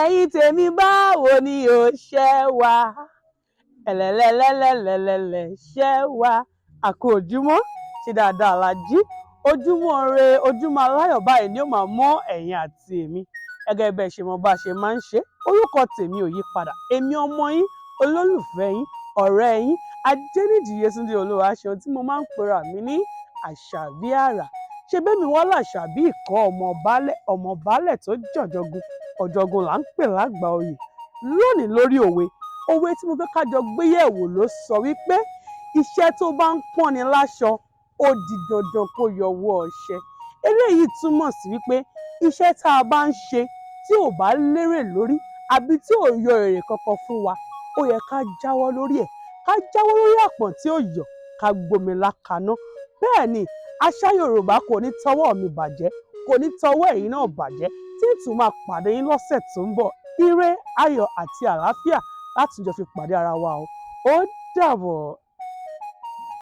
Ẹ̀yin tèmi, báwo ni o ṣe wà? Ẹ̀lẹ́lẹ́lẹ́lẹ́lẹ́lẹ́ ṣe wà? Àkó ojúmọ́, ṣe dáadáa la jí? Ojúmọ́ re, ojúmọ́ aláyọ̀ báyìí ni ó máa mọ́ ẹ̀yin àti èmi. Gẹ́gẹ́ bẹ́ẹ̀ ṣe mọ bá a ṣe máa ń ṣe, orúkọ tèmi ò yí padà. Èmi ọmọ yín, olólùfẹ́ yín, ọ̀rẹ́ yín, Adéníjì Yétúndé Olúwaṣeun, tí mo máa ń pera mi ní Àṣàbí Àrà. Ṣe bẹ́mi wọ́n làṣàbí ìkọ́ ọmọ baálẹ̀, ọmọ baálẹ̀ tó jọ̀jọ̀gun ọ̀jọ̀gun là ń pè lágbà oyè. Lónìí lórí òwe, òwe tí mo fẹ́ ká jọ gbéyẹ̀wò ló sọ wípé iṣẹ́ tó bá ń pọ́nni láṣọ, ó di dandan kó yọwọ́ ọṣẹ. Eléyìí túmọ̀ sí wípé iṣẹ́ tá a bá ń ṣe tí ò bá lérè lórí àbí tí ò yọ èrè kankan fún wa, ó yẹ ká jáwọ́ lórí ẹ̀, ká jáwọ́ lórí àpọ̀n tí ò yọ̀, ká gbómi lákaná. Bẹ́ẹ̀ ni àṣà Yorùbá kò ní tọwọ́ mi bàjẹ́, kò ní tọwọ́ ẹ̀yin náà bàjẹ́. Tí n tún máa pàdé yín lọ́sẹ̀ tó ń bọ̀, ire, ayọ̀ àti àlàáfíà láti jọ fi pàdé ara wa o. Ó dàbọ̀.